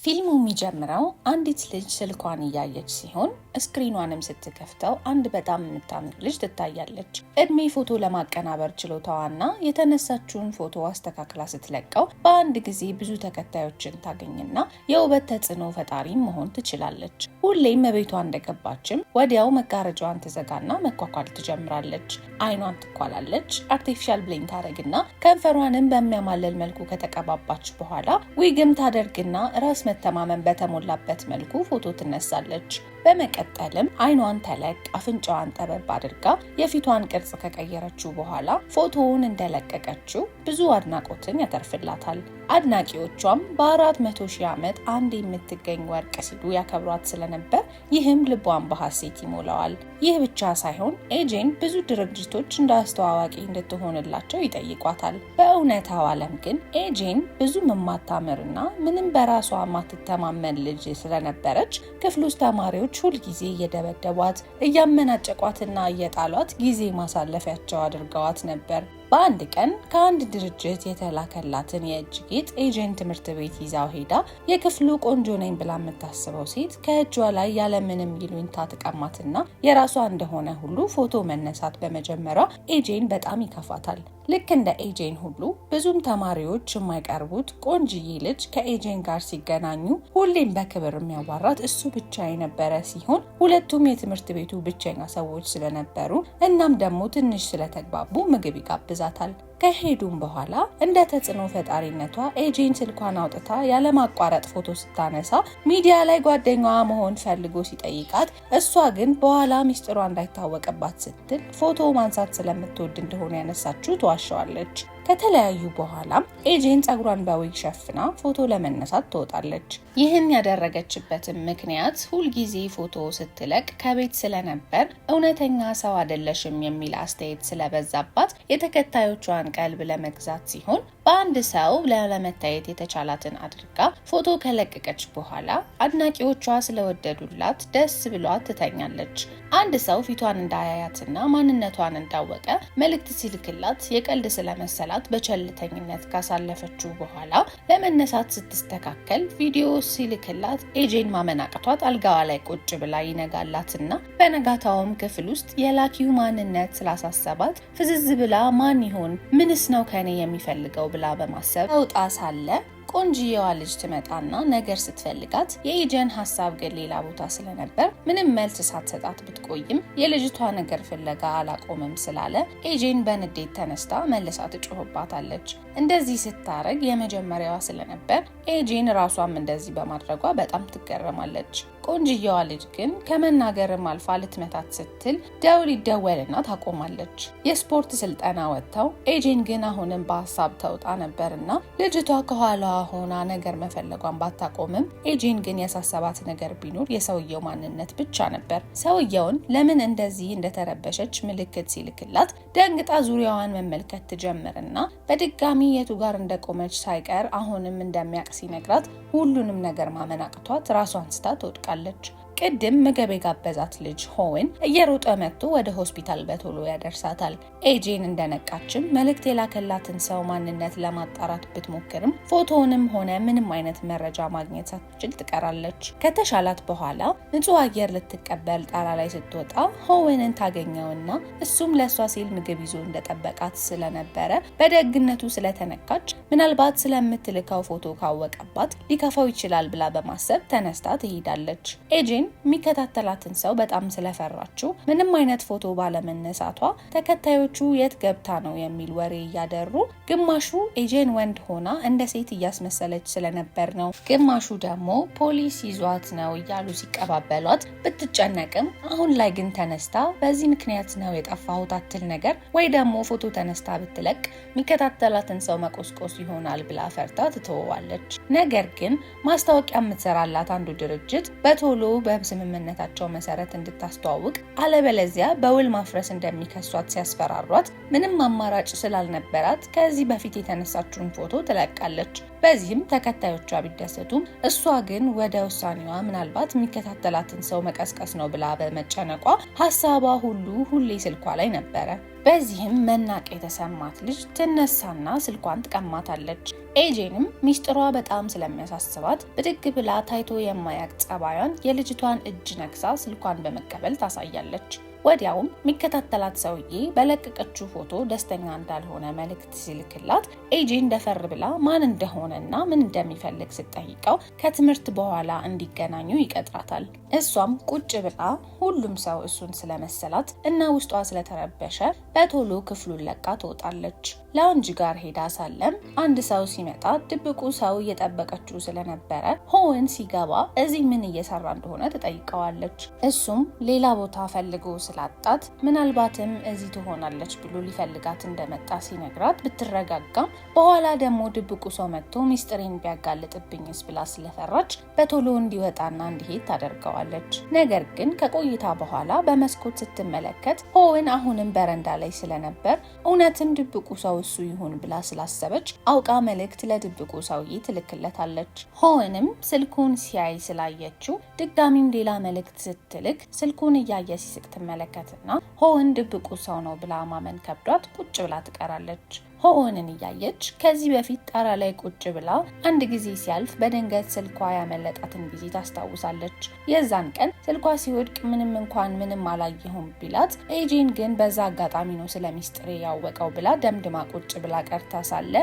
ፊልሙ የሚጀምረው አንዲት ልጅ ስልኳን እያየች ሲሆን screen ኗንም ስትከፍተው አንድ በጣም የምታምር ልጅ ትታያለች። እድሜ ፎቶ ለማቀናበር ችሎታዋና የተነሳችውን ፎቶ አስተካክላ ስትለቀው በአንድ ጊዜ ብዙ ተከታዮችን ታገኝና የውበት ተጽዕኖ ፈጣሪ መሆን ትችላለች። ሁሌም ቤቷ እንደገባችም ወዲያው መጋረጃዋን ትዘጋና መኳኳል ትጀምራለች። አይኗን ትኳላለች። Artificial ብሌን ታደርግና ከንፈሯንም በሚያማልል መልኩ ከተቀባባች በኋላ ዊግም ታደርግና ራስ መተማመን በተሞላበት መልኩ ፎቶ ትነሳለች። በመቀጠልም አይኗን ተለቅ አፍንጫዋን ጠበብ አድርጋ የፊቷን ቅርጽ ከቀየረችው በኋላ ፎቶውን እንደለቀቀችው ብዙ አድናቆትን ያተርፍላታል። አድናቂዎቿም በ400,000 ዓመት አንድ የምትገኝ ወርቅ ሲሉ ያከብሯት ስለነበር ይህም ልቧን በሐሴት ይሞላዋል። ይህ ብቻ ሳይሆን ኤጄን ብዙ ድርጅቶች እንደ አስተዋዋቂ እንድትሆንላቸው ይጠይቋታል። በእውነታው ዓለም ግን ኤጄን ብዙም የማታምርና ምንም በራሷ የማትተማመን ልጅ ስለነበረች ክፍል ውስጥ ተማሪዎች ሁልጊዜ እየደበደቧት፣ እያመናጨቋትና እየጣሏት ጊዜ ማሳለፊያቸው አድርገዋት ነበር። በአንድ ቀን ከአንድ ድርጅት የተላከላትን የእጅ ጌጥ ኤጄን ትምህርት ቤት ይዛው ሄዳ የክፍሉ ቆንጆ ነኝ ብላ የምታስበው ሴት ከእጇ ላይ ያለምንም ይሉኝታ ትቀማትና የራሷ እንደሆነ ሁሉ ፎቶ መነሳት በመጀመሯ ኤጄን በጣም ይከፋታል። ልክ እንደ ኤጄን ሁሉ ብዙም ተማሪዎች የማይቀርቡት ቆንጅዬ ልጅ ከኤጄን ጋር ሲገናኙ ሁሌም በክብር የሚያዋራት እሱ ብቻ የነበረ ሲሆን ሁለቱም የትምህርት ቤቱ ብቸኛ ሰዎች ስለነበሩ እናም ደግሞ ትንሽ ስለተግባቡ ምግብ ይጋብዛታል። ከሄዱም በኋላ እንደ ተጽዕኖ ፈጣሪነቷ ኤጄን ስልኳን አውጥታ ያለማቋረጥ ፎቶ ስታነሳ ሚዲያ ላይ ጓደኛዋ መሆን ፈልጎ ሲጠይቃት እሷ ግን በኋላ ሚስጥሯ እንዳይታወቅባት ስትል ፎቶ ማንሳት ስለምትወድ እንደሆነ ያነሳችው ትዋሸዋለች። ከተለያዩ በኋላም ኤጄን ጸጉሯን በዊግ ሸፍና ፎቶ ለመነሳት ትወጣለች። ይህን ያደረገችበትም ምክንያት ሁልጊዜ ፎቶ ስትለቅ ከቤት ስለነበር እውነተኛ ሰው አይደለሽም የሚል አስተያየት ስለበዛባት የተከታዮቿን ቀልብ ለመግዛት ሲሆን በአንድ ሰው ለመታየት የተቻላትን አድርጋ ፎቶ ከለቀቀች በኋላ አድናቂዎቿ ስለወደዱላት ደስ ብሏት ትተኛለች። አንድ ሰው ፊቷን እንዳያያትና ማንነቷን እንዳወቀ መልእክት ሲልክላት የቀልድ ስለመሰላት በቸልተኝነት ካሳለፈችው በኋላ ለመነሳት ስትስተካከል ቪዲዮ ሲልክላት ኤጄን ማመን አቅቷት አልጋዋ ላይ ቁጭ ብላ ይነጋላትና በነጋታውም ክፍል ውስጥ የላኪው ማንነት ስላሳሰባት ፍዝዝ ብላ ማን ይሆን ምንስ ነው ከኔ የሚፈልገው ብላ በማሰብ ተውጣ ሳለ ቆንጅየዋ ልጅ ትመጣና ነገር ስትፈልጋት የኤጀን ሀሳብ ግን ሌላ ቦታ ስለነበር ምንም መልስ ሳትሰጣት ብትቆይም የልጅቷ ነገር ፍለጋ አላቆምም ስላለ ኤጄን በንዴት ተነስታ መልሳ ትጮህባታለች። እንደዚህ ስታረግ የመጀመሪያዋ ስለነበር ኤጄን ራሷም እንደዚህ በማድረጓ በጣም ትገረማለች። ቆንጅየዋ ልጅ ግን ከመናገርም አልፋ ልትመታት ስትል ደውል ይደወልና ታቆማለች። የስፖርት ስልጠና ወጥተው ኤጄን ግን አሁንም በሀሳብ ተውጣ ነበርና ልጅቷ ከኋላዋ ሆና ነገር መፈለጓን ባታቆምም ኤጄን ግን ያሳሰባት ነገር ቢኖር የሰውየው ማንነት ብቻ ነበር። ሰውየውን ለምን እንደዚህ እንደተረበሸች ምልክት ሲልክላት ደንግጣ ዙሪያዋን መመልከት ትጀምርና በድጋሚ የቱ ጋር እንደቆመች ሳይቀር አሁንም እንደሚያውቅ ሲነግራት ሁሉንም ነገር ማመን አቅቷት ራሷን ስታ ትወድቃለች። ቅድም ምግብ የጋበዛት ልጅ ሆዌን እየሮጠ መጥቶ ወደ ሆስፒታል በቶሎ ያደርሳታል። ኤጄን እንደነቃችም መልእክት የላከላትን ሰው ማንነት ለማጣራት ብትሞክርም ፎቶውንም ሆነ ምንም አይነት መረጃ ማግኘት ሳትችል ትቀራለች። ከተሻላት በኋላ ንጹህ አየር ልትቀበል ጣራ ላይ ስትወጣ ሆዌንን ታገኘውና እሱም ለእሷ ሲል ምግብ ይዞ እንደጠበቃት ስለነበረ በደግነቱ ስለተነካች ምናልባት ስለምትልከው ፎቶ ካወቀባት ሊከፋው ይችላል ብላ በማሰብ ተነስታ ትሄዳለች። ኤጄን የሚከታተላትን ሰው በጣም ስለፈራችው ምንም አይነት ፎቶ ባለመነሳቷ ተከታዮቹ የት ገብታ ነው የሚል ወሬ እያደሩ ግማሹ ኤጄን ወንድ ሆና እንደ ሴት እያስመሰለች ስለነበር ነው፣ ግማሹ ደግሞ ፖሊስ ይዟት ነው እያሉ ሲቀባበሏት ብትጨነቅም አሁን ላይ ግን ተነስታ በዚህ ምክንያት ነው የጠፋሁት አትል ነገር ወይ ደግሞ ፎቶ ተነስታ ብትለቅ የሚከታተላትን ሰው መቆስቆስ ይሆናል ብላ ፈርታ ትተወዋለች። ነገር ግን ማስታወቂያ የምትሰራላት አንዱ ድርጅት በቶሎ በስምምነታቸው መሰረት እንድታስተዋውቅ አለበለዚያ በውል ማፍረስ እንደሚከሷት ሲያስፈራሯት ምንም አማራጭ ስላልነበራት ከዚህ በፊት የተነሳችውን ፎቶ ትለቃለች። በዚህም ተከታዮቿ ቢደሰቱም እሷ ግን ወደ ውሳኔዋ ምናልባት የሚከታተላትን ሰው መቀስቀስ ነው ብላ በመጨነቋ ሀሳቧ ሁሉ ሁሌ ስልኳ ላይ ነበረ። በዚህም መናቅ የተሰማት ልጅ ትነሳና ስልኳን ትቀማታለች። ኤጄንም ሚስጥሯ በጣም ስለሚያሳስባት ብድግ ብላ ታይቶ የማያቅ ጸባዩን የልጅቷን እጅ ነክሳ ስልኳን በመቀበል ታሳያለች። ወዲያውም የሚከታተላት ሰውዬ በለቀቀችው ፎቶ ደስተኛ እንዳልሆነ መልእክት ሲልክላት ኤጄን ደፈር ብላ ማን እንደሆነና ምን እንደሚፈልግ ስትጠይቀው ከትምህርት በኋላ እንዲገናኙ ይቀጥራታል። እሷም ቁጭ ብላ ሁሉም ሰው እሱን ስለመሰላት እና ውስጧ ስለተረበሸ በቶሎ ክፍሉን ለቃ ትወጣለች። Lounge ጋር ሄዳ ሳለም አንድ ሰው ሲመጣ ድብቁ ሰው እየጠበቀችው ስለነበረ ሆወን ሲገባ እዚህ ምን እየሰራ እንደሆነ ትጠይቀዋለች። እሱም ሌላ ቦታ ፈልጎ ስላጣት ምናልባትም እዚህ ትሆናለች ብሎ ሊፈልጋት እንደመጣ ሲነግራት ብትረጋጋም በኋላ ደግሞ ድብቁ ሰው መጥቶ ሚስጥሬን ቢያጋልጥብኝስ ብላ ስለፈራች በቶሎ እንዲወጣና እንዲሄድ ታደርገዋለች። ነገር ግን ከቆይታ በኋላ በመስኮት ስትመለከት ሆወን አሁንም በረንዳ ላይ ስለነበር እውነትም ድብቁ ሰው እሱ ይሁን ብላ ስላሰበች አውቃ መልእክት ለድብቁ ሰውዬ ትልክለታለች። ሆወንም ስልኩን ሲያይ ስላየችው ድጋሚም ሌላ መልእክት ስትልክ ስልኩን እያየ ሲስቅ ትመለከትና ሆወን ድብቁ ሰው ነው ብላ ማመን ከብዷት ቁጭ ብላ ትቀራለች። ሆወንን እያየች ከዚህ በፊት ጣራ ላይ ቁጭ ብላ አንድ ጊዜ ሲያልፍ በድንገት ስልኳ ያመለጣትን ጊዜ ታስታውሳለች። የዛን ቀን ስልኳ ሲወድቅ ምንም እንኳን ምንም አላየሁም ቢላት ኤጄን ግን በዛ አጋጣሚ ነው ስለ ሚስጥሬ ያወቀው ብላ ደምድማ ቁጭ ብላ ቀርታ ሳለ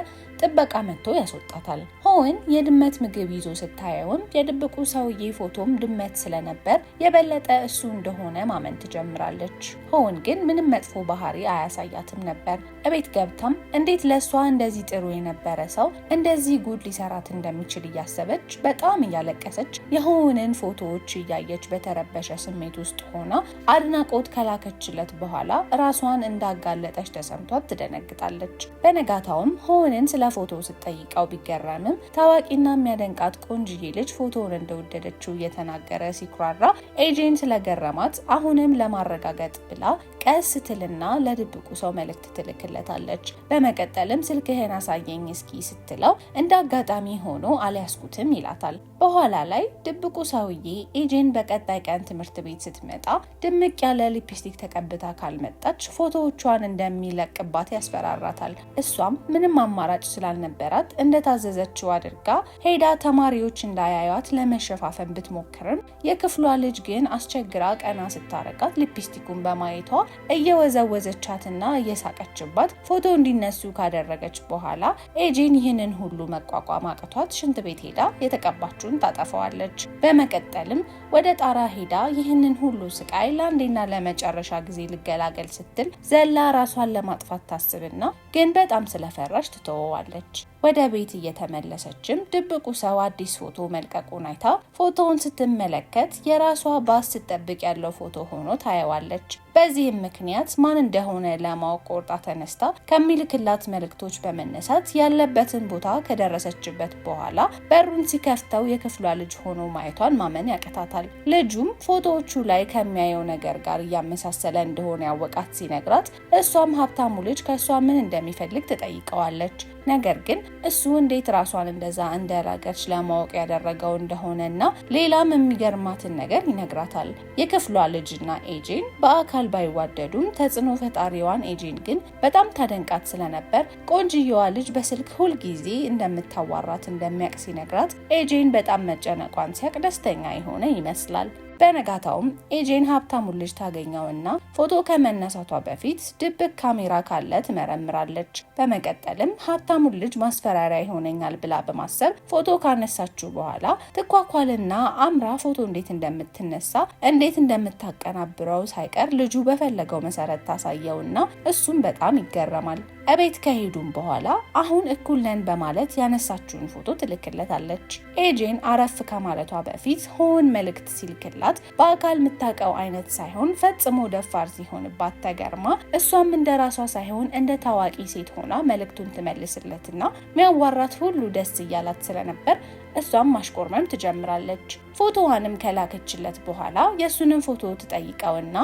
ጥበቃ መጥቶ ያስወጣታል። ሆወን የድመት ምግብ ይዞ ስታየውም የድብቁ ሰውዬ ፎቶም ድመት ስለነበር የበለጠ እሱ እንደሆነ ማመን ትጀምራለች። ሆወን ግን ምንም መጥፎ ባህሪ አያሳያትም ነበር። እቤት ገብታም እንዴት ለእሷ እንደዚህ ጥሩ የነበረ ሰው እንደዚህ ጉድ ሊሰራት እንደሚችል እያሰበች በጣም እያለቀሰች የሆወንን ፎቶዎች እያየች በተረበሸ ስሜት ውስጥ ሆና አድናቆት ከላከችለት በኋላ ራሷን እንዳጋለጠች ተሰምቷት ትደነግጣለች። በነጋታውም ሆወንን ስለ ፎቶ ስትጠይቀው ቢገረምም ታዋቂና የሚያደንቃት ቆንጅዬ ልጅ ፎቶውን እንደወደደችው እየተናገረ ሲኩራራ ኤጄን ስለገረማት አሁንም ለማረጋገጥ ብላ ቀስ ትልና ለድብቁ ሰው መልእክት ትልክለታለች። በመቀጠልም ስልክህን አሳየኝ እስኪ ስትለው እንደ አጋጣሚ ሆኖ አልያዝኩትም ይላታል። በኋላ ላይ ድብቁ ሰውዬ ኤጄን በቀጣይ ቀን ትምህርት ቤት ስትመጣ ድምቅ ያለ ሊፕስቲክ ተቀብታ ካልመጣች ፎቶዎቿን እንደሚለቅባት ያስፈራራታል። እሷም ምንም አማራጭ ስላልነበራት እንደታዘዘችው አድርጋ ሄዳ ተማሪዎች እንዳያዩት ለመሸፋፈን ብትሞክርም የክፍሏ ልጅ ግን አስቸግራ ቀና ስታረጋት ሊፕስቲኩን በማየቷ እየወዘወዘቻትና እየሳቀችባት ፎቶ እንዲነሱ ካደረገች በኋላ ኤጄን ይህንን ሁሉ መቋቋም አቅቷት ሽንት ቤት ሄዳ የተቀባችውን ታጠፈዋለች። በመቀጠልም ወደ ጣራ ሄዳ ይህንን ሁሉ ስቃይ ለአንዴና ለመጨረሻ ጊዜ ልገላገል ስትል ዘላ ራሷን ለማጥፋት ታስብና ግን በጣም ስለፈራች ትተወዋለች። ወደ ቤት እየተመለሰችም ድብቁ ሰው አዲስ ፎቶ መልቀቁን አይታ ፎቶውን ስትመለከት የራሷ ባስ ስትጠብቅ ያለው ፎቶ ሆኖ ታየዋለች። በዚህም ምክንያት ማን እንደሆነ ለማወቅ ቆርጣ ተነስታ ከሚልክላት መልእክቶች በመነሳት ያለበትን ቦታ ከደረሰችበት በኋላ በሩን ሲከፍተው የክፍሏ ልጅ ሆኖ ማየቷን ማመን ያቅታታል። ልጁም ፎቶዎቹ ላይ ከሚያየው ነገር ጋር እያመሳሰለ እንደሆነ ያወቃት ሲነግራት እሷም ሀብታሙ ልጅ ከእሷ ምን እንደሚፈልግ ትጠይቀዋለች። ነገር ግን እሱ እንዴት ራሷን እንደዛ እንደራቀች ለማወቅ ያደረገው እንደሆነና ሌላም የሚገርማትን ነገር ይነግራታል። የክፍሏ ልጅና ኤጄን በአካል ባይዋደዱም ተጽዕኖ ፈጣሪዋን ኤጄን ግን በጣም ታደንቃት ስለነበር ቆንጅየዋ ልጅ በስልክ ሁልጊዜ እንደምታዋራት እንደሚያውቅ ሲነግራት ኤጄን በጣም መጨነቋን ሲያቅ ደስተኛ የሆነ ይመስላል። በነጋታውም ኤጄን ሀብታሙን ልጅ ታገኘውና ፎቶ ከመነሳቷ በፊት ድብቅ ካሜራ ካለ ትመረምራለች። በመቀጠልም ሀብታሙን ልጅ ማስፈራሪያ ይሆነኛል ብላ በማሰብ ፎቶ ካነሳችው በኋላ ትኳኳልና አምራ ፎቶ እንዴት እንደምትነሳ እንዴት እንደምታቀናብረው ሳይቀር ልጁ በፈለገው መሰረት ታሳየውና እሱም በጣም ይገረማል። እቤት ከሄዱም በኋላ አሁን እኩል ነን በማለት ያነሳችውን ፎቶ ትልክለታለች። ኤጄን አረፍ ከማለቷ በፊት ሆን መልእክት ሲልክላት በአካል የምታውቀው አይነት ሳይሆን ፈጽሞ ደፋር ሲሆንባት ተገርማ እሷም እንደ ራሷ ሳይሆን እንደ ታዋቂ ሴት ሆና መልእክቱን ትመልስለትና ሚያዋራት ሁሉ ደስ እያላት ስለነበር እሷም ማሽቆርመም ትጀምራለች። ፎቶዋንም ከላከችለት በኋላ የእሱንም ፎቶ ትጠይቀውና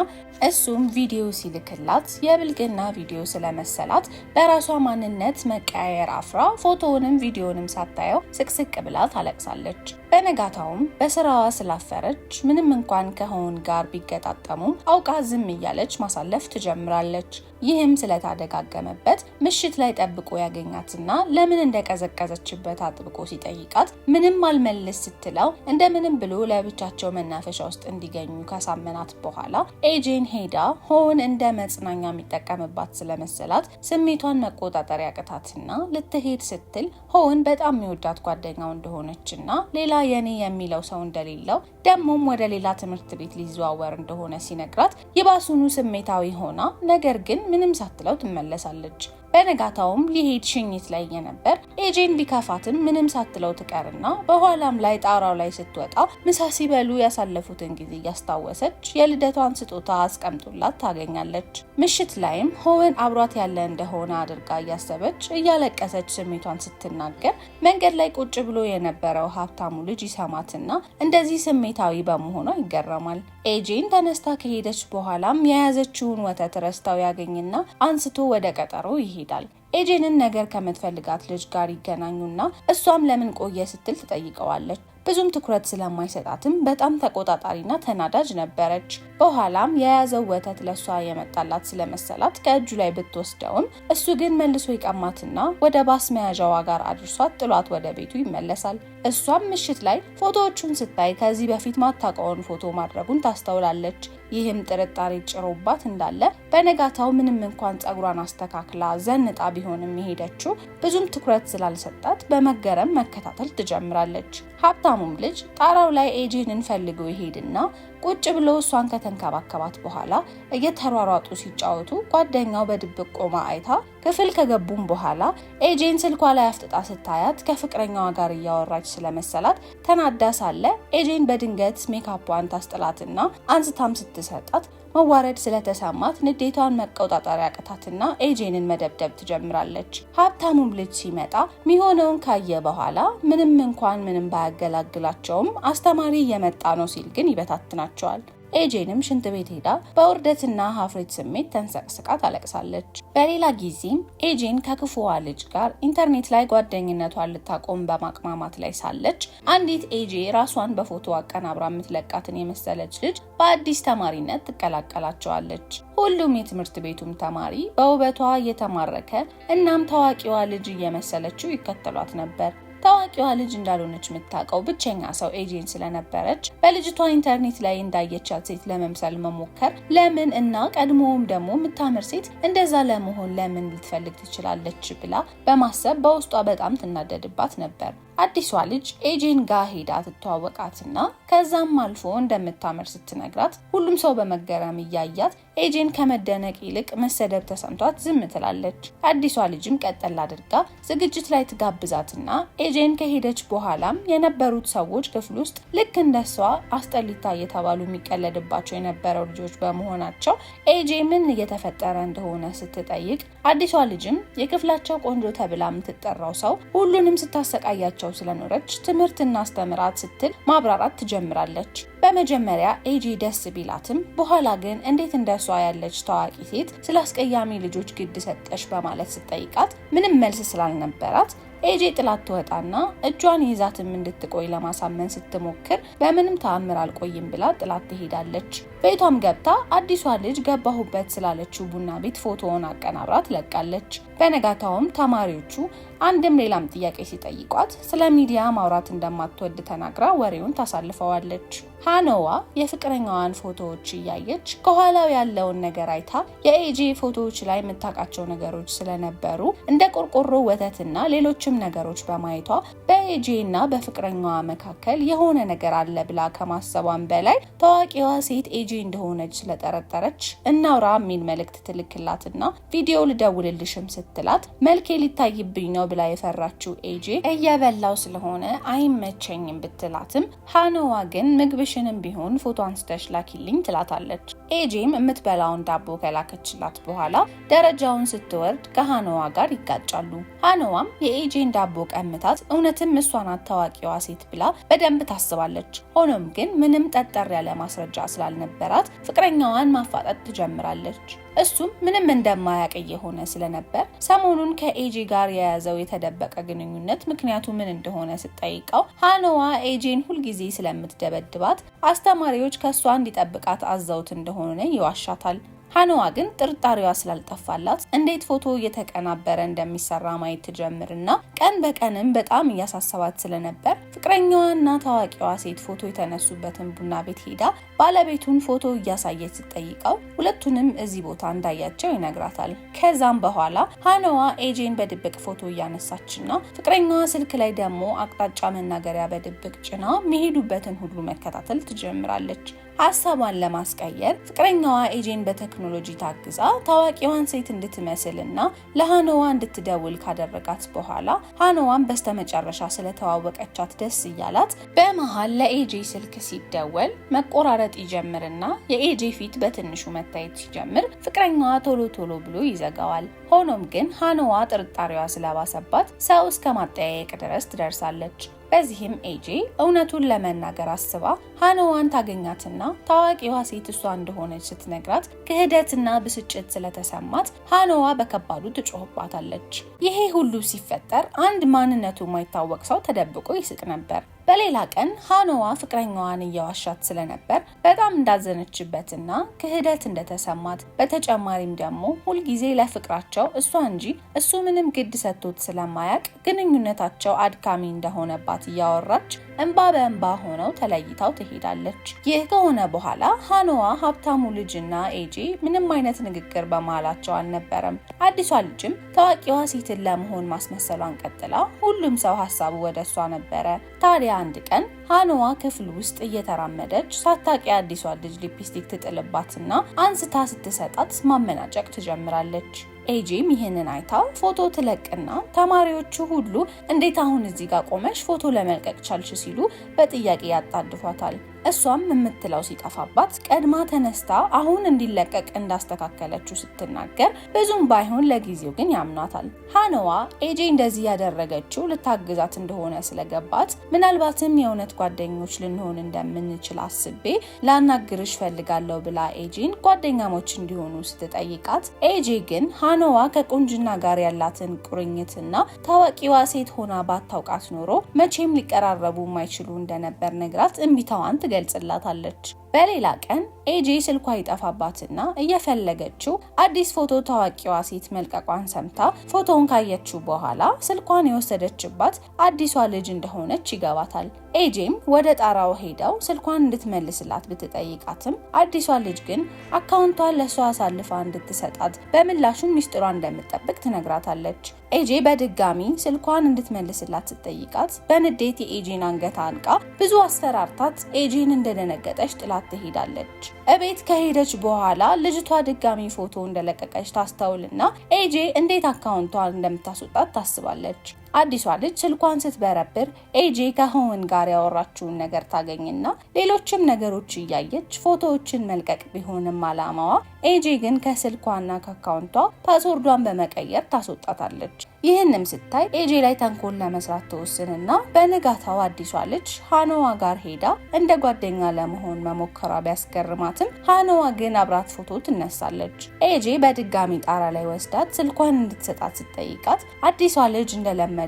እሱም ቪዲዮ ሲልክላት የብልግና ቪዲዮ ስለመሰላት በራሷ ማንነት መቀያየር አፍራ ፎቶውንም ቪዲዮንም ሳታየው ስቅስቅ ብላ ታለቅሳለች። በነጋታውም በስራዋ ስላፈረች ምንም እንኳን ከሆን ጋር ቢገጣጠሙም አውቃ ዝም እያለች ማሳለፍ ትጀምራለች። ይህም ስለተደጋገመበት ምሽት ላይ ጠብቆ ያገኛትና ለምን እንደቀዘቀዘችበት አጥብቆ ሲጠይቃት ምንም አልመልስ ስትለው እንደምንም ብሎ ለብቻቸው መናፈሻ ውስጥ እንዲገኙ ካሳመናት በኋላ ኤጄን ሄዳ ሆን እንደ መጽናኛ የሚጠቀምባት ስለመሰላት ስሜቷን መቆጣጠር ያቅታትና ልትሄድ ስትል ሆን በጣም የሚወዳት ጓደኛው እንደሆነችና ሌላ የኔ የሚለው ሰው እንደሌለው ደግሞም ወደ ሌላ ትምህርት ቤት ሊዘዋወር እንደሆነ ሲነግራት ይባሱኑ ስሜታዊ ሆና ነገር ግን ምንም ሳትለው ትመለሳለች። በነጋታውም ሊሄድ ሽኝት ላይ የነበር ኤጄን ቢከፋትም ምንም ሳትለው ትቀርና በኋላም ላይ ጣራው ላይ ስትወጣ ምሳ ሲበሉ ያሳለፉትን ጊዜ እያስታወሰች የልደቷን ስጦታ አስቀምጦላት ታገኛለች። ምሽት ላይም ሆወን አብሯት ያለ እንደሆነ አድርጋ እያሰበች እያለቀሰች ስሜቷን ስትናገር መንገድ ላይ ቁጭ ብሎ የነበረው ሀብታሙ ልጅ ይሰማትና እንደዚህ ስሜታዊ በመሆኗ ይገረማል። ኤጄን ተነስታ ከሄደች በኋላም የያዘችውን ወተት ረስታው ያገኝና አንስቶ ወደ ቀጠሮ ይሄዳል። ኤጄንን ነገር ከምትፈልጋት ልጅ ጋር ይገናኙና እሷም ለምን ቆየ ስትል ትጠይቀዋለች። ብዙም ትኩረት ስለማይሰጣትም በጣም ተቆጣጣሪና ተናዳጅ ነበረች። በኋላም የያዘው ወተት ለእሷ የመጣላት ስለመሰላት ከእጁ ላይ ብትወስደውም እሱ ግን መልሶ ይቀማትና ወደ ባስ መያዣዋ ጋር አድርሷት ጥሏት ወደ ቤቱ ይመለሳል። እሷም ምሽት ላይ ፎቶዎቹን ስታይ ከዚህ በፊት ማታውቀውን ፎቶ ማድረጉን ታስተውላለች። ይህም ጥርጣሬ ጭሮባት እንዳለ በነጋታው ምንም እንኳን ጸጉሯን አስተካክላ ዘንጣ ቢሆንም የሄደችው ብዙም ትኩረት ስላልሰጣት በመገረም መከታተል ትጀምራለች። ሀብታሙም ልጅ ጣራው ላይ ኤጄንን ፈልጎ ይሄድና ቁጭ ብሎ እሷን ከተንከባከባት በኋላ እየተሯሯጡ ሲጫወቱ ጓደኛው በድብቅ ቆማ አይታ ክፍል ከገቡም በኋላ ኤጄን ስልኳ ላይ አፍጥጣ ስታያት ከፍቅረኛዋ ጋር እያወራች ስለመሰላት ተናዳ ሳለ ኤጄን በድንገት ሜካቧን ታስጥላትና አንስታም ስትሰጣት መዋረድ ስለተሰማት ንዴቷን መቆጣጠር ያቅታትና ኤጄንን መደብደብ ትጀምራለች። ሀብታሙም ልጅ ሲመጣ ሚሆነውን ካየ በኋላ ምንም እንኳን ምንም ባያገላግላቸውም አስተማሪ እየመጣ ነው ሲል ግን ይበታትናቸዋል። ኤጄንም ሽንት ቤት ሄዳ በውርደትና ሀፍረት ስሜት ተንሰቅስቃ ታለቅሳለች። በሌላ ጊዜም ኤጄን ከክፉዋ ልጅ ጋር ኢንተርኔት ላይ ጓደኝነቷን ልታቆም በማቅማማት ላይ ሳለች አንዲት ኤጄ ራሷን በፎቶ አቀናብራ የምትለቃትን የመሰለች ልጅ በአዲስ ተማሪነት ትቀላቀላቸዋለች። ሁሉም የትምህርት ቤቱም ተማሪ በውበቷ እየተማረከ እናም ታዋቂዋ ልጅ እየመሰለችው ይከተሏት ነበር። ታዋቂዋ ልጅ እንዳልሆነች የምታውቀው ብቸኛ ሰው ኤጄን ስለነበረች በልጅቷ ኢንተርኔት ላይ እንዳየቻት ሴት ለመምሰል መሞከር ለምን እና ቀድሞውም ደግሞ የምታምር ሴት እንደዛ ለመሆን ለምን ልትፈልግ ትችላለች ብላ በማሰብ በውስጧ በጣም ትናደድባት ነበር። አዲሷ ልጅ ኤጄን ጋ ሄዳ ትተዋወቃትና ከዛም አልፎ እንደምታምር ስትነግራት ሁሉም ሰው በመገረም እያያት ኤጄን ከመደነቅ ይልቅ መሰደብ ተሰምቷት ዝም ትላለች። አዲሷ ልጅም ቀጠል አድርጋ ዝግጅት ላይ ትጋብዛትና ኤጄን ከሄደች በኋላም የነበሩት ሰዎች ክፍል ውስጥ ልክ እንደሷ አስጠሊታ እየተባሉ የሚቀለድባቸው የነበረው ልጆች በመሆናቸው ኤጄ ምን እየተፈጠረ እንደሆነ ስትጠይቅ አዲሷ ልጅም የክፍላቸው ቆንጆ ተብላ የምትጠራው ሰው ሁሉንም ስታሰቃያቸው ስለኖረች ትምህርት እናስተምራት ስትል ማብራራት ትጀምራለች። በመጀመሪያ ኤጂ ደስ ቢላትም በኋላ ግን እንዴት እንደሷ ያለች ታዋቂ ሴት ስለ አስቀያሚ ልጆች ግድ ሰጠሽ በማለት ስትጠይቃት ምንም መልስ ስላልነበራት ኤጄ ጥላት ትወጣና እጇን ይዛትም እንድትቆይ ለማሳመን ስትሞክር በምንም ተአምር አልቆይም ብላ ጥላት ትሄዳለች። ቤቷም ገብታ አዲሷ ልጅ ገባሁበት ስላለችው ቡና ቤት ፎቶውን አቀናብራ ትለቃለች። በነጋታውም ተማሪዎቹ አንድም ሌላም ጥያቄ ሲጠይቋት ስለ ሚዲያ ማውራት እንደማትወድ ተናግራ ወሬውን ታሳልፈዋለች። ሃኖዋ የፍቅረኛዋን ፎቶዎች እያየች ከኋላው ያለውን ነገር አይታ የኤጄ ፎቶዎች ላይ የምታውቃቸው ነገሮች ስለነበሩ እንደ ቆርቆሮ ወተትና ሌሎችም ነገሮች በማየቷ በኤጄ እና በፍቅረኛዋ መካከል የሆነ ነገር አለ ብላ ከማሰቧን በላይ ታዋቂዋ ሴት ኤጄ እንደሆነች ስለጠረጠረች እናውራ የሚል መልእክት ትልክላትና ቪዲዮ ልደውልልሽም ስትላት መልኬ ሊታይብኝ ነው ብላ የፈራችው ኤጄ እየበላው ስለሆነ አይመቸኝም ብትላትም ሃኖዋ ግን ምግብሽንም ቢሆን ፎቶ አንስተሽ ላኪልኝ ትላታለች። ኤጄም የምትበላውን ዳቦ ከላከችላት በኋላ ደረጃውን ስትወርድ ከሃኖዋ ጋር ይጋጫሉ። ሃኖዋም የኤጄን ዳቦ ቀምታት እውነትም እሷ ናት ታዋቂዋ ሴት ብላ በደንብ ታስባለች። ሆኖም ግን ምንም ጠጠር ያለ ማስረጃ ስላልነበራት ፍቅረኛዋን ማፋጠጥ ትጀምራለች። እሱም ምንም እንደማያውቅ እየሆነ ስለነበር ሰሞኑን ከኤጄ ጋር የያዘው የተደበቀ ግንኙነት ምክንያቱ ምን እንደሆነ ስትጠይቀው ሃኖዋ ኤጄን ሁልጊዜ ስለምትደበድባት አስተማሪዎች ከእሷ እንዲጠብቃት አዘውት እንደሆነ ይዋሻታል። ሀኖዋ ግን ጥርጣሬዋ ስላልጠፋላት እንዴት ፎቶ እየተቀናበረ እንደሚሰራ ማየት ትጀምርና ቀን በቀንም በጣም እያሳሰባት ስለነበር ፍቅረኛዋና ታዋቂዋ ሴት ፎቶ የተነሱበትን ቡና ቤት ሄዳ ባለቤቱን ፎቶ እያሳየች ስትጠይቀው ሁለቱንም እዚህ ቦታ እንዳያቸው ይነግራታል። ከዛም በኋላ ሀኖዋ ኤጄን በድብቅ ፎቶ እያነሳችና ፍቅረኛዋ ስልክ ላይ ደግሞ አቅጣጫ መናገሪያ በድብቅ ጭና የሚሄዱበትን ሁሉ መከታተል ትጀምራለች። ሀሳቧን ለማስቀየር ፍቅረኛዋ ኤጄን በቴክኖሎጂ ታግዛ ታዋቂዋን ሴት እንድትመስልና ለሃኖዋ እንድትደውል ካደረጋት በኋላ ሃኖዋን በስተመጨረሻ ስለተዋወቀቻት ደስ እያላት በመሃል ለኤጄ ስልክ ሲደወል መቆራረጥ ይጀምርና የኤጄ ፊት በትንሹ መታየት ሲጀምር ፍቅረኛዋ ቶሎ ቶሎ ብሎ ይዘጋዋል። ሆኖም ግን ሃኖዋ ጥርጣሬዋ ስለባሰባት ሰው እስከ ማጠያየቅ ድረስ ትደርሳለች። በዚህም ኤጄ እውነቱን ለመናገር አስባ ሃኖዋን ታገኛትና ታዋቂዋ ሴት እሷ እንደሆነች ስትነግራት ክህደትና ብስጭት ስለተሰማት ሃኖዋ በከባዱ ትጮህባታለች። ይሄ ሁሉ ሲፈጠር አንድ ማንነቱ የማይታወቅ ሰው ተደብቆ ይስቅ ነበር። በሌላ ቀን ሃኖዋ ፍቅረኛዋን እየዋሻት ስለነበር በጣም እንዳዘነችበትና ክህደት እንደተሰማት በተጨማሪም ደግሞ ሁልጊዜ ለፍቅራቸው እሷ እንጂ እሱ ምንም ግድ ሰጥቶት ስለማያውቅ ግንኙነታቸው አድካሚ እንደሆነባት እያወራች እንባ በእንባ ሆነው ተለይታው ትሄዳለች። ይህ ከሆነ በኋላ ሃኖዋ ሀብታሙ ልጅና ኤጄ ምንም አይነት ንግግር በመሃላቸው አልነበረም። አዲሷ ልጅም ታዋቂዋ ሴትን ለመሆን ማስመሰሏን ቀጥላ ሁሉም ሰው ሀሳቡ ወደ እሷ ነበረ። ታዲያ አንድ ቀን ሃኖዋ ክፍል ውስጥ እየተራመደች ሳታውቅ የአዲሷ ልጅ ሊፕስቲክ ትጥልባትና አንስታ ስትሰጣት ማመናጨቅ ትጀምራለች። ኤጄም ይህንን አይታ ፎቶ ትለቅና ተማሪዎቹ ሁሉ እንዴት አሁን እዚህ ጋር ቆመሽ ፎቶ ለመልቀቅ ቻልሽ ሲሉ በጥያቄ ያጣድፏታል። እሷም የምትለው ሲጠፋባት ቀድማ ተነስታ አሁን እንዲለቀቅ እንዳስተካከለችው ስትናገር ብዙም ባይሆን ለጊዜው ግን ያምኗታል። ሃኖዋ ኤጄ እንደዚህ ያደረገችው ልታግዛት እንደሆነ ስለገባት ምናልባትም የእውነት ጓደኞች ልንሆን እንደምንችል አስቤ ላናግርሽ ፈልጋለሁ ብላ ኤጄን ጓደኛሞች እንዲሆኑ ስትጠይቃት ኤጄ ግን ሃኖዋ ከቁንጅና ጋር ያላትን ቁርኝትና ታዋቂዋ ሴት ሆና ባታውቃት ኖሮ መቼም ሊቀራረቡ የማይችሉ እንደነበር ነግራት እምቢታዋን ትገልጽላታለች። በሌላ ቀን ኤጄ ስልኳ ይጠፋባትና እየፈለገችው አዲስ ፎቶ ታዋቂዋ ሴት መልቀቋን ሰምታ ፎቶውን ካየችው በኋላ ስልኳን የወሰደችባት አዲሷ ልጅ እንደሆነች ይገባታል። ኤጄም ወደ ጣራው ሄደው ስልኳን እንድትመልስላት ብትጠይቃትም አዲሷ ልጅ ግን አካውንቷን ለእሷ አሳልፋ እንድትሰጣት በምላሹም ሚስጥሯን እንደምትጠብቅ ትነግራታለች። ኤጄ በድጋሚ ስልኳን እንድትመልስላት ስትጠይቃት በንዴት የኤጄን አንገት አንቃ ብዙ አስፈራርታት ኤጄን እንደደነገጠች ጥላት ትሄዳለች። እቤት ከሄደች በኋላ ልጅቷ ድጋሚ ፎቶ እንደለቀቀች ታስተውልና ኤጄ እንዴት አካውንቷን እንደምታስወጣት ታስባለች። አዲሷ ልጅ ስልኳን ስትበረብር ኤጄ ከሆን ጋር ያወራችውን ነገር ታገኝና ሌሎችም ነገሮች እያየች ፎቶዎችን መልቀቅ ቢሆንም አላማዋ ኤጄ ግን ከስልኳና ከአካውንቷ password ዷን በመቀየር ታስወጣታለች። ይህንም ስታይ ኤጄ ላይ ተንኮል ለመስራት ትወስንና በንጋታው አዲሷ ልጅ ሃኖዋ ጋር ሄዳ እንደ ጓደኛ ለመሆን መሞከሯ ቢያስገርማትም ሃኖዋ ግን አብራት ፎቶ ትነሳለች። ኤጄ በድጋሚ ጣራ ላይ ወስዳት ስልኳን እንድትሰጣት ስትጠይቃት አዲሷ ልጅ እንደለመደችው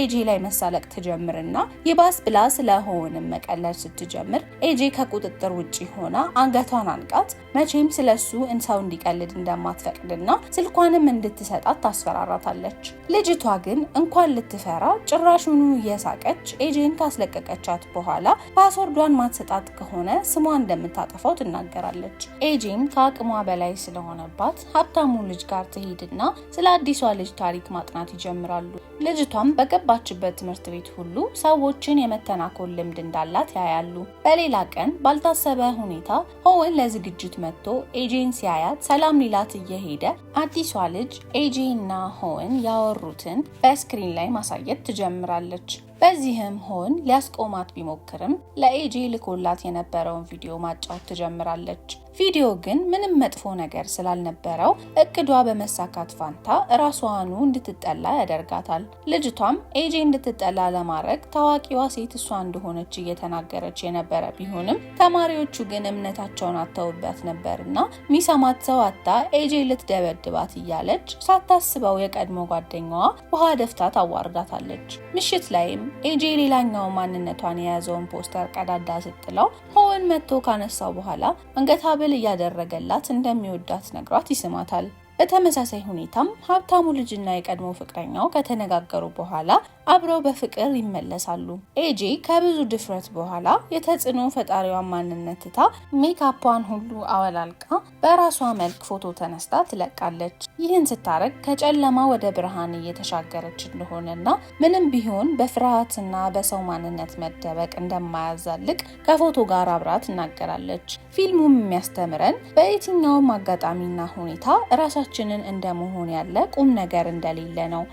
ኤጄ ላይ መሳለቅ ትጀምርና ይባስ ብላ ስለሆንም መቀለድ ስትጀምር ኤጄ ከቁጥጥር ውጪ ሆና አንገቷን አንቃት መቼም ስለሱ ሰው እንዲቀልድ እንደማትፈቅድና ስልኳንም እንድትሰጣት ታስፈራራታለች። ልጅቷ ግን እንኳን ልትፈራ ጭራሹኑ እየሳቀች ኤጄን ካስለቀቀቻት በኋላ password ዷን ማትሰጣት ከሆነ ስሟ እንደምታጠፋው ትናገራለች። ኤጄም ከአቅሟ በላይ ስለሆነባት ሀብታሙ ልጅ ጋር ትሄድና ስለ አዲሷ ልጅ ታሪክ ማጥናት ይጀምራሉ። ልጅቷም በገባችበት ትምህርት ቤት ሁሉ ሰዎችን የመተናኮል ልምድ እንዳላት ያያሉ። በሌላ ቀን ባልታሰበ ሁኔታ ሆወን ለዝግጅት መጥቶ ኤጄን ሲያያት ሰላም ሊላት እየሄደ አዲሷ ልጅ ኤጄ እና ሆወን ያወሩትን በ screen ላይ ማሳየት ትጀምራለች። በዚህም ሆን ሊያስቆማት ቢሞክርም ለኤጄ ልኮላት የነበረውን ቪዲዮ ማጫወት ትጀምራለች። ቪዲዮ ግን ምንም መጥፎ ነገር ስላልነበረው እቅዷ በመሳካት ፋንታ እራሷኑ እንድትጠላ ያደርጋታል። ልጅቷም ኤጄ እንድትጠላ ለማድረግ ታዋቂዋ ሴት እሷ እንደሆነች እየተናገረች የነበረ ቢሆንም ተማሪዎቹ ግን እምነታቸውን አጥተውበት ነበርና ሚሰማት ሰው አጥታ ኤጄ ልትደበድባት እያለች ሳታስበው የቀድሞ ጓደኛዋ ውሃ ደፍታ ታዋርዳታለች። ምሽት ላይም ኤጄ ሌላኛው ማንነቷን የያዘውን ፖስተር ቀዳዳ ስትጥለው ሆወን ፎቶውን መጥቶ ካነሳው በኋላ አንገት ሐብል እያደረገላት እንደሚወዳት ነግሯት ይስማታል። በተመሳሳይ ሁኔታም ሀብታሙ ልጅና የቀድሞ ፍቅረኛው ከተነጋገሩ በኋላ አብረው በፍቅር ይመለሳሉ። ኤጄ ከብዙ ድፍረት በኋላ የተጽዕኖ ፈጣሪዋን ማንነት ትታ ሜካፏን ሁሉ አወላልቃ በራሷ መልክ ፎቶ ተነስታ ትለቃለች። ይህን ስታረግ ከጨለማ ወደ ብርሃን እየተሻገረች እንደሆነና ምንም ቢሆን በፍርሃትና በሰው ማንነት መደበቅ እንደማያዛልቅ ከፎቶ ጋር አብራ ትናገራለች። ፊልሙም የሚያስተምረን በየትኛውም አጋጣሚና ሁኔታ ራሳችንን እንደመሆን ያለ ቁም ነገር እንደሌለ ነው።